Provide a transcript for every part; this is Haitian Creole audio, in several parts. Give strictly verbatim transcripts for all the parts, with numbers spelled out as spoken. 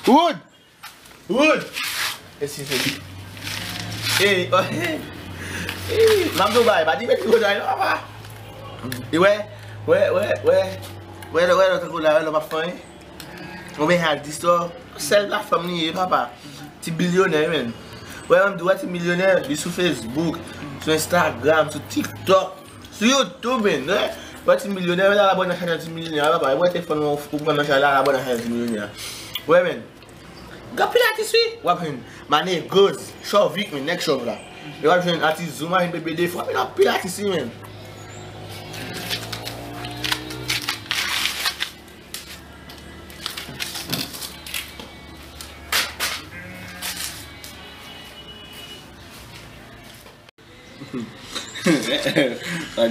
Wood! Wood! Eskize m. Ey, oh, ey, ey, m ap di w bagay, pa di mete koze a non, papa. E wè, wè, wè, wè, wè, wè, wè, lòt kote la, wè, lòt ap fè anyen. Oubyen al di sò, sèl la fanm li ye, papa. Ti bilyonè, menn. Wè, m ap di w, wè, ti milyonè, li sou Facebook, sou Instagram, sou TikTok, sou YouTube, menn, wè. Wè, ti milyonè, wè, l al abòne nan chanèl ti milyonè a, papa. Wè, telefòn ou pran nan chanèl la, al abòne nan chanèl ti milyonè a. Wè, menn. Gen anpil atis, wi. W ap jwenn Mane Goz, Chovik, menn, nèg chòv la. E w ap jwenn atis Zouma, jwenn Bebe Defo, anpil, anpil atis, wi, menn.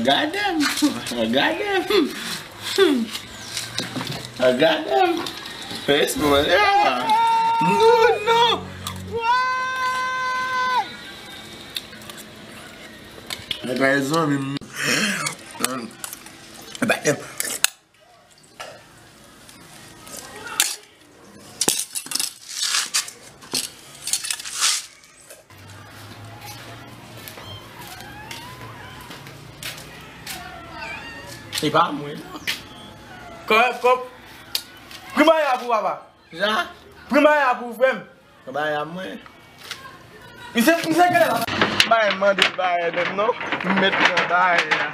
Gade m, gade m, gade m. Fes mwen la. Non, non. Gade zanmi m. E pa mwen non. Kò, kò, pran bagay la pou papa. Jan? Pran bagay la pou frè m. Pran bagay la mwen. Misye, misye genlè pa bay mande bagay menm non. M mèt pran bagay la.